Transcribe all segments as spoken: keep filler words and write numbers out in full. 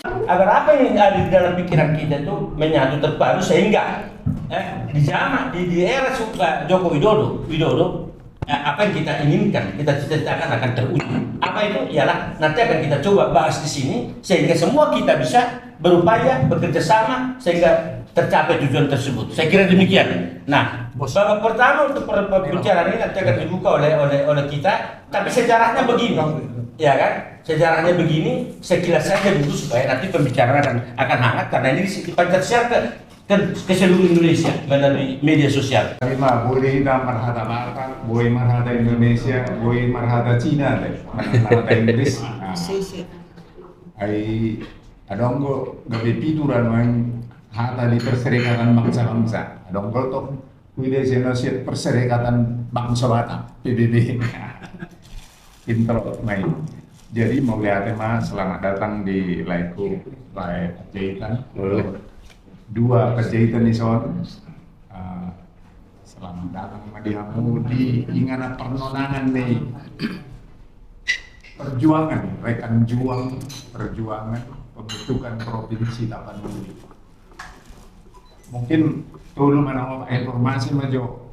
Agar apa yang ada di dalam pikiran kita itu menyatu terpadu, sehingga, eh, di zaman, di, di era Su-, eh, Joko Widodo, Widodo, eh, apa yang kita inginkan, kita cita-citakan akan terwujud. Apa itu? Ialah nanti akan kita coba bahas di sini, sehingga semua kita bisa berupaya, bekerja sama, sehingga tercapai tujuan tersebut. Saya kira demikian. Nah, babak pertama untuk per-, perbincangan ini nanti akan dibuka oleh, oleh, oleh kita. Tapi sejarahnya begini, ya kan? Sejarahnya begini, sekilas saja dulu supaya nanti pembicaraan akan, akan hangat, karena ini dipancar siar ke, ke, ke seluruh Indonesia melalui media sosial. Ima, boi hita marhata Batak, boi marhata Indonesia, boi marhata Cina, deh, marhata Inggris. Nah. Ai adong do gabe pitu ra nuaeng hata di Perserikatan Bangsa-Bangsa. Adong do toh. Wida seno siat Perserikatan Bangsa Batak, P B B. Intro main. Jadi mauliate ma, selamat datang di laeku, lae Panjaitan. Dua Panjaitan i son. Ah, selamat datang ma di hamu di ingana parnonangan ni perjuangan, rekan juang perjuangan pembentukan Provinsi Tapanuli. Mungkin tolu manang opat informasi ma jo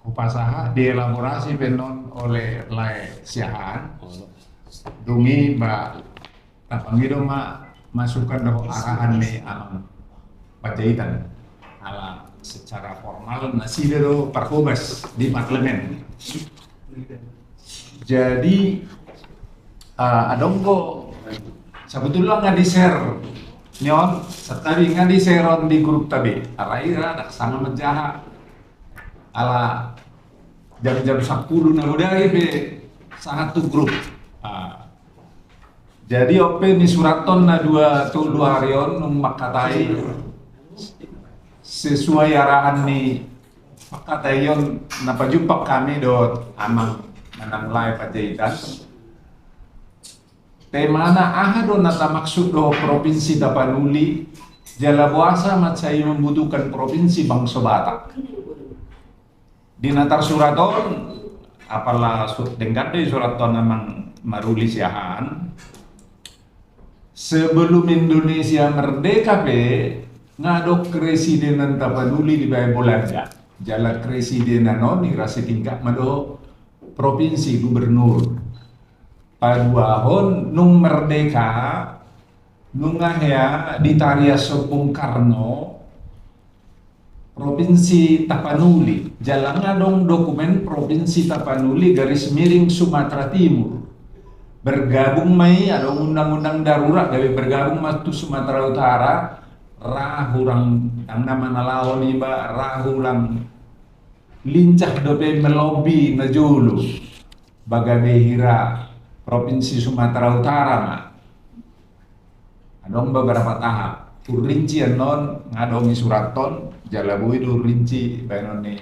hupasahat, dielaborasi pe annon oleh lae Siahaan. Dung i ba tapangido ma masukan dohot arahan ni Amang Panjaitan. Ala secara formal nasida do parhobas di parlemen. Jadi, ah, adong do, sabotulna nga di-share ni on, santabi nga di-share on di grup ta be. Alai ra ndang sanga manjaha. Ala jam-jam sampulu na godang i pe sahat tu grup. Ah. Jadi on pe nisurathon na dua tolu ari on nunga mangkatai sesuai arahan ni pangkataion na pajumpang hami dohot amang manang lae Panjaitan. Temana aha do na tamaksud dohot Provinsi Tapanuli, jala boasa mansai membutuhkan Provinsi Bangso Batak. Di na tarsurat on, apala su-, denggan do i surat on amang maruli Siahaan. Sebelum Indonesia merdeka pe, nga adong keresidenan Tapanuli dibaen Belanda. Jala keresidenan on i ra setingkat ma dohot provinsi, gubernur. Paduahon nunga merdeka, nunga hea ditariashon Bung Karno, Provinsi Tapanuli, jala nga adong dokumen Provinsi Tapanuli garis miring Sumatera Timur. Bergabung ma i, adong undang-undang darurat gabe bergabung ma tu Sumatera Utara, ra hurang, ndang na manalahon iba, ra hurang lincah dope melobi na jolo. Ba gabe hira Provinsi Sumatera Utara ma. Adong beberapa tahap. Hurrinci annon nga adong i surathon, jala boi do hurrinci baenon ni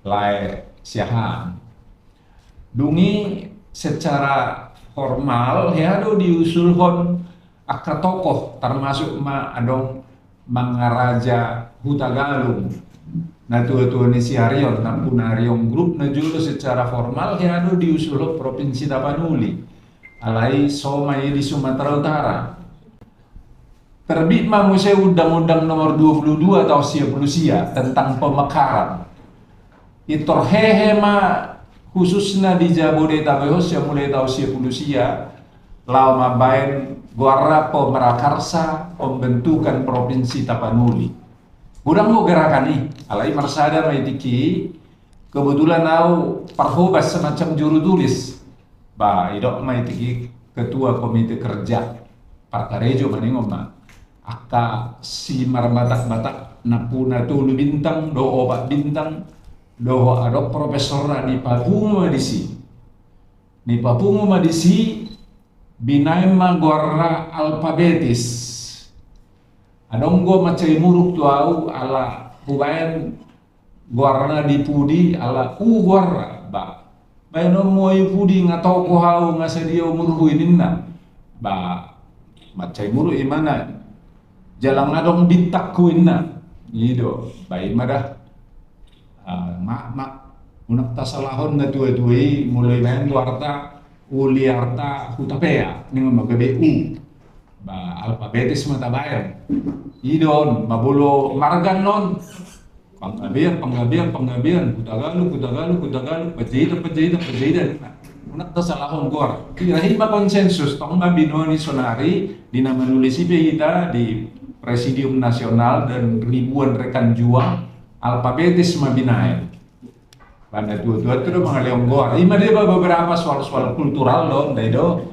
lae Siahaan. Dung i secara formal hea do diusulhon angka tokoh, termasuk ma adong Mangaraja Hutagalung, natua-tua ni si Arion, Nampunarion Group, na jolo secara formal hea do diusulhon Provinsi Tapanuli. Alai so ma i di Sumatera Utara. Terbit ma muse Undang-Undang Nomor dua puluh dua tahun sia puluh sia tentang pemekaran. Pintor hehe ma khususna di Jabodetabek on sian mulai tahun sia puluh sia, laho mambaen goarna Pemrakarsa Pembentukan Provinsi Tapanuli. Godang do gerakan i, alai marsada ma i tingki i, kebetulan au parhobas semacam juru tulis. Ba, didok ma i tingki i ketua komite kerja. Parkarejo ma ningon ma. Angka simarbatak-batak Nampuna Tolu Bintang dohot Opat Bintang, dohot adong profesorna, nipapungu ma disi. Nipapungu ma disi, binaen ma goarna alfabetis. Adong do mansai muruk tu au ala hubaen goarna di pudi ala U goarna, ba. Baenonmu i pudi, nga tokoh au, nga sadia umurhu i ninna. Ba, mansai muruk imana. Jala nga adong bintangku inna. I do, ba i ma da. Ah, ma, ma, unang tasalahon natua-tua i, molo ibaen goarta Uliarta Hutapea, ningon ma gabe U. Ba, alfabetis ma tabaen. I do on, mabolo marga on. Panggabean, panggabean, panggabean, Hutagalug, Hutagalug, Hutagalug, Panjaitan, Panjaitan, Panjaitan. Unang tasalahon goar. Hira i ma konsensus, tong ma binoan i sonari, di na manulis i pe hita di Presidium Nasional dan ribuan rekan juang, alfabetis ma binaen. Ba na tua-tua tu do mangalehon goar. I ma deba beberapa soal-soal kultural do, ndai do.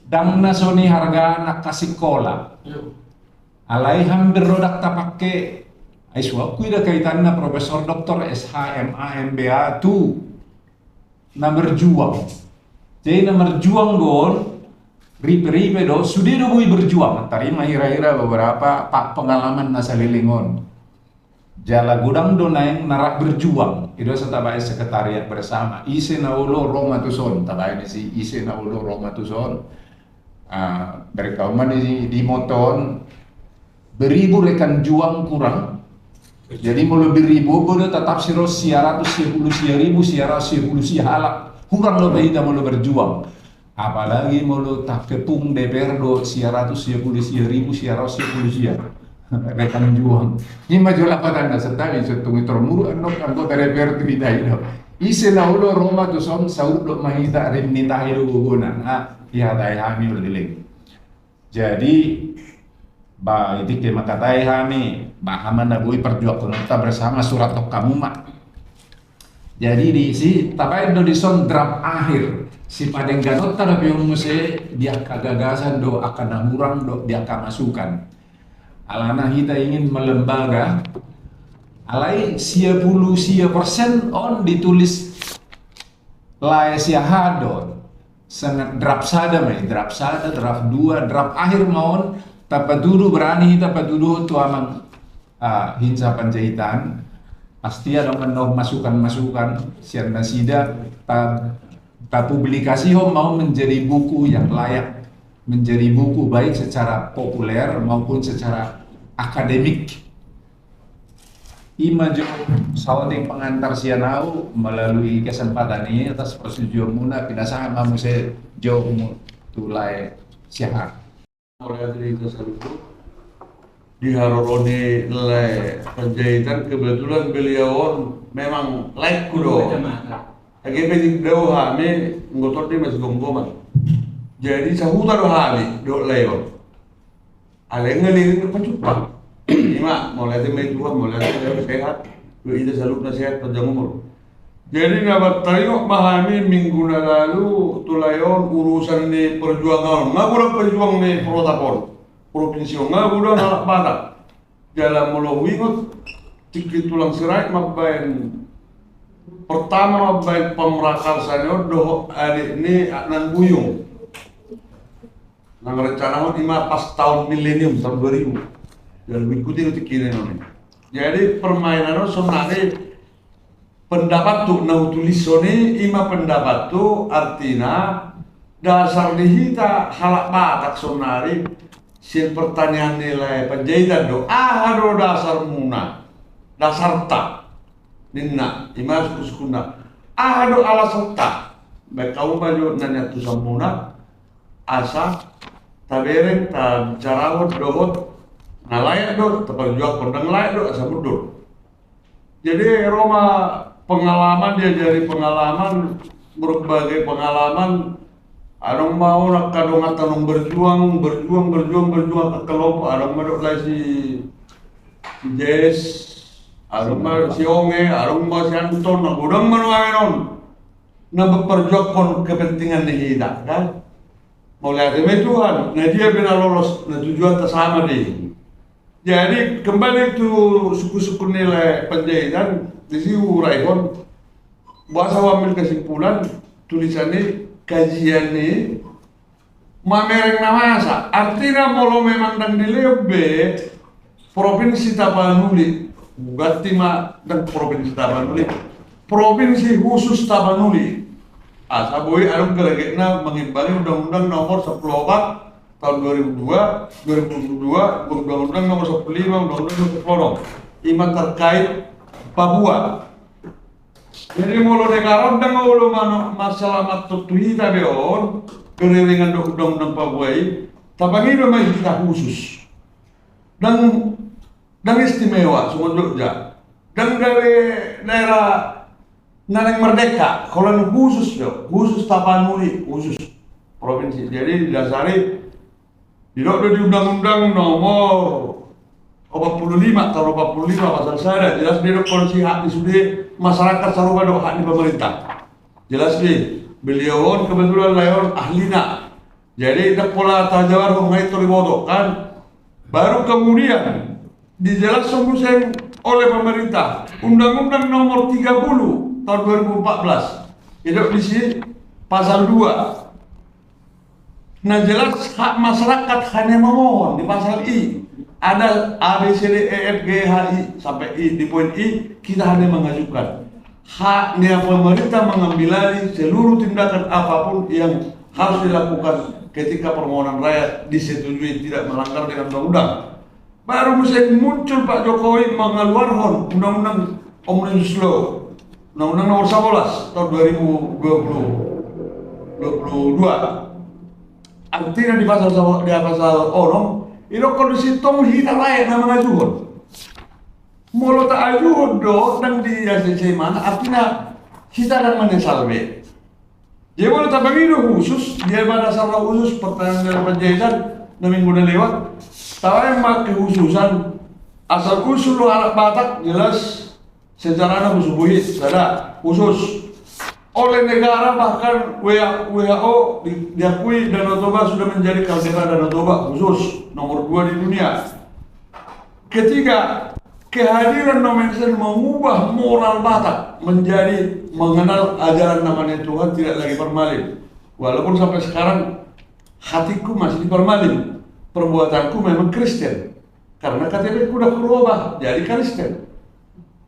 Ndang na so nihargaan angka sikola. Alai hampir do ndang tapangke. Ai suang huida kaitanna Profesor Doktor S H, M A, M B A tu na berjuang. Jadi na berjuang do on, ripe-ripe do, sude do boi berjuang. Tarima hira-hira beberapa pa-, pengalaman na saleleng on. Jala godang do naeng na rap berjuang. I do asa tabaen sekretariat bersama. Ise na olo ro ma tuson. Tabaen isi, ise na olo ro ma tuson. Ah, berkaum ma di, di moton. Beribu rekan juang kurang. Jadi molo beribu, bodo tetap siro sia ratus sia pulu sia ribu, sia ratus sia pulu sia halak. Kurang do hita molo berjuang. Apalagi molo takepung D P R do sia ratus sia pulu sia ribu, sia ratus sia pulu sia. Rekan juang. I ma jo lapatanna, santabi, so tung i tormuru annon anggota D P R tu hita i do. Ise na olo ro ma tuson, saur do ma hita, rim ni tahi do gogona. Ah, ihatai hami olo leleng. Jadi, ba, i tingki mangkatai hami, ba, aha ma na boi perjuangkonta bersama, surathon hamu ma. Jadi disi tabaen do dison draft akhir. Sipadengganonta dope on muse di angka gagasan do, angka na hurang do, di angka masukan. Alana hita ingin melembaga, alai sia pulu sia persen on ditulis lae siahaan do. Sangat draft sada ma i, draft sada, draft dua, draft akhir ma on, tapatudu, berani tapatudu tu amang, ah, Hinsa Panjaitan. Pasti adong annon masukan-masukan sian nasida, ta-, tapublikasihon ma on menjadi buku yang layak, menjadi buku baik secara populer maupun secara akademik. I ma jo saotik pengantar sian au, melalui kesempatan i atas persetujuanmuna, pinasahat ma muse jo mu tu lae siahaan. Mulai dari kita saluhut di haroro ni lae Panjaitan, kebetulan beliau on memang laekku do. Age pe didok hami, anggo tondi masih gomgoman. Jadi sahuta do hami dohot lae on. Alai nga lirik na pacupak. Ima, mauliate ma i Tuhan, mauliate ma i sehat. Dohot hita saluhutna sehat, panjang umur. Jadi na taringot ma hami minggu na lalu tu lae on urusan ni perjuangan on. Nga godang pejuang ni protap on. Provinsi on nga godang halak Batak. Jala molo huingot, tingki tulang Sirait mambaen, pertama mambaen pamrakarsa ni on dohot adik ni Adnan Buyung. Nang rencanahon ima pas taon milenium, taon dua ribu. Jala mengikuti tingki na on. Jadi permainan on sonari pendapathu na hutulishon i, ima pendapathu, artina dasar ni hita halak Batak sonari sian pertanian ni lae Panjaitan do. Aha do dasarmuna, dasarta, ninna, ima suku-sukunta. Aha do alasanta, baen hamu ma jo na niantusanmuna, asa tabereng, tabicarahon dohot na layak do taparjuangkon, ndang layak do asa mundur. Jadi ro ma pengalaman, diajari pengalaman, berbagai pengalaman. Adong ma on angka donganta naung berjuang, berjuang, berjuang, berjuang, angka kelompok, adong ma dohot lae si, si Jes, adong ma si Onge, adong ma si Anton, na godang ma nuaeng on na memperjuangkon kepentingan ni hita, kan? Mauliate ma i Tuhan, na dia pe na lolos, na tujuanta sama do i. Jadi kembali tu suku-suku ni lae Panjaitan, disi huraihon, boasa huambil kesimpulan, tulisan ni, kajian ni, mamereng na masa. Artina molo memang ndang dilehon be Provinsi Tapanuli, ganti ma, ndang Provinsi Tapanuli, Provinsi Khusus Tapanuli. Asa boi adong gregetna mengimbangi Undang-Undang Nomor Sampulu Opat Tahun dua ribu dua, dua ribu dua puluh dua, Undang-Undang Nomor Sampulu Lima, Undang-Undang Nomor Sampulu Onom. Ima terkait Papua. Jadi molo dengkaron ndang olo ma-, masalah mantontu hita be on, keriringan do Undang-Undang Papua i, Tapangido ma i hita khusus. Ndang, ndang istimewa songon Jogja. Ndang gabe daerah na naeng merdeka, holan khusus do, khusus Tapanuli, khusus provinsi. Jadi didasari, didok do di undang-undang nomor opat puluh lima tahun opat puluh lima pasal sada, jelas do i, didok kondisi hak di sude masyarakat sarupa do hak ni pemerintah. Jelas do i, beliau on kebetulan lae on ahlina. Jadi ndang pola tajabarhon, nga i tor diboto kan. Baru kemudian dijelaskan muse oleh pemerintah, Undang-Undang Nomor tiga puluh tahun dua ribu empat belas. Didok disi pasal dua. Na jelas hak masyarakat hanya memohon di pasal i. Ada A, B, C, D, E, F, G, H, I sampai I, di poin I kita hanya mengajukan. Haknya pemerintah mengambil alih seluruh tindakan apapun yang harus dilakukan ketika permohonan rakyat disetujui tidak melanggar dengan undang-undang. Baru muse muncul Pak Jokowi mengeluarkan undang-undang Omnibus Law, Undang-Undang Nomor sebelas tahun dua ribu dua puluh, dua puluh dua. Artina di pasal sabo-, di pasal onom, didok kondisi tong hita rakyat na mangajuhon. Molo taajuhon do, ndang di A C C mana, artina hita ndang menyesal be. Jadi molo tapangido khusus, dia pada sarana khusus pertanian dan panjaitan, na minggu na lewat, tabaen ma kekhususan, asal usul do halak Batak, jelas sejarahna khusus, buhit, sada, khusus. Oleh negara bahkan W H O di-, diakui Danau Toba sudah menjadi kaldera Danau Toba khusus, nomor dua di dunia. Ketiga, kehadiran Nomensen mengubah moral Batak menjadi mengenal ajaran namanya Tuhan, tidak lagi formalim. Walaupun sampai sekarang hatiku masih di formalim, perbuatanku memang Kristen. Karena K T P-ku udah kurubah jadi Kristen.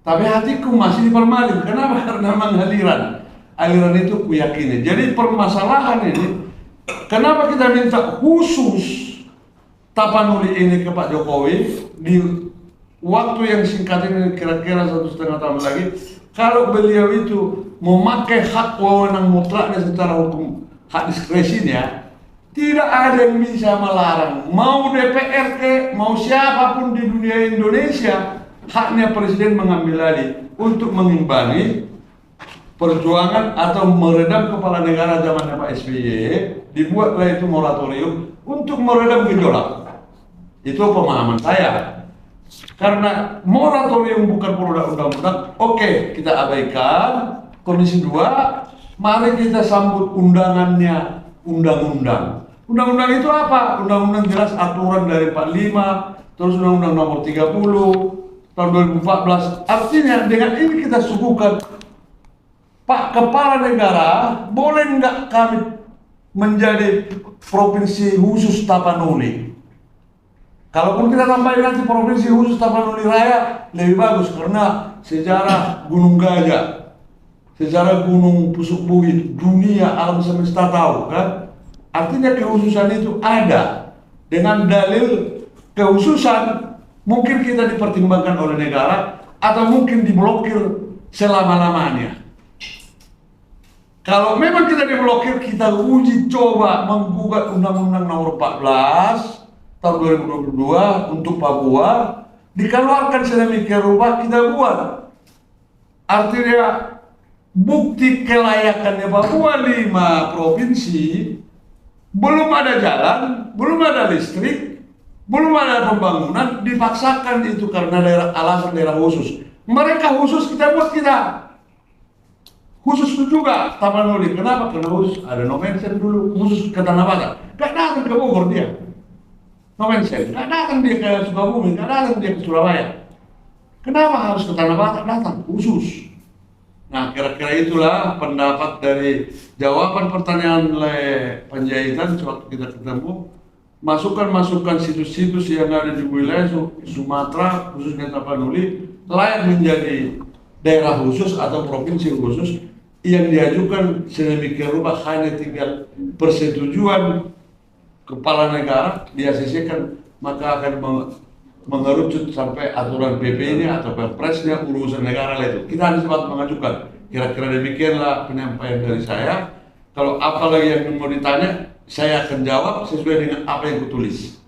Tapi hatiku masih di formalim. Kenapa? Karena memang aliran. Aliran itu kuyakini. Jadi permasalahan ini, kenapa kita minta khusus Tapanuli ini ke Pak Jokowi di waktu yang singkat ini, kira-kira satu setengah tahun lagi, kalau beliau itu memakai hak wewenang mutlaknya secara hukum, hak diskresinya, tidak ada yang bisa melarang. Mau D P R ke, mau siapapun di dunia Indonesia, haknya presiden mengambil alih untuk mengimbangi perjuangan atau meredam kepala negara zamannya Pak S B Y, dibuatlah itu moratorium untuk meredam gejolak. Itu pemahaman saya. Karena moratorium bukan produk undang-undang, oke, kita abaikan. Komisi dua, mari kita sambut undangannya undang-undang. Undang-undang itu apa? Undang-undang jelas aturan dari empat lima, terus Undang-Undang Nomor tiga puluh tahun dua ribu empat belas. Artinya dengan ini kita suguhkan, Pak Kepala Negara, boleh nggak kami menjadi provinsi khusus Tapanuli? Kalaupun kita tambahin nanti provinsi khusus Tapanuli Raya, lebih bagus karena sejarah Gunung Gajah, sejarah Gunung Pusuk Buhit, dunia alam semesta tahu kan. Artinya kekhususan itu ada dengan dalil kekhususan, mungkin kita dipertimbangkan oleh negara atau mungkin diblokir selama-lamanya. Kalau memang kita diblokir, kita uji coba menggugat Undang-Undang Nomor empat belas tahun dua ribu dua puluh dua untuk Papua, dikeluarkan sedemikian rupa, kita buat. Artinya, bukti kelayakannya Papua lima provinsi, belum ada jalan, belum ada listrik, belum ada pembangunan, dipaksakan itu karena daerah, alasan daerah khusus. Mereka khusus, kita buat kita. Khusus itu juga Tapanuli. Kenapa? Karena khusus ada Nomensen dulu, khusus ke Tanah Batak. Gak datang ke Bogor dia. Nomensen, gak datang dia ke Sukabumi, gak datang dia ke Surabaya. Kenapa harus ke Tanah Batak datang? Khusus. Nah, kira-kira itulah pendapat dari jawaban pertanyaan Le Panjaitan sewaktu kita ketemu. Masukan-masukan situs-situs yang ada di wilayah Su-, Sumatera, khususnya Tapanuli, layak menjadi daerah khusus atau provinsi khusus yang diajukan sedemikian rupa, hanya tinggal persetujuan kepala negara di A C C kan, maka akan meng-, mengerucut sampai aturan P P ini atau perpresnya, urusan negara lah itu. Kita hanya sempat mengajukan. Kira-kira demikianlah penyampaian dari saya. Kalau apa lagi yang mau ditanya, Saya akan jawab sesuai dengan apa yang kutulis.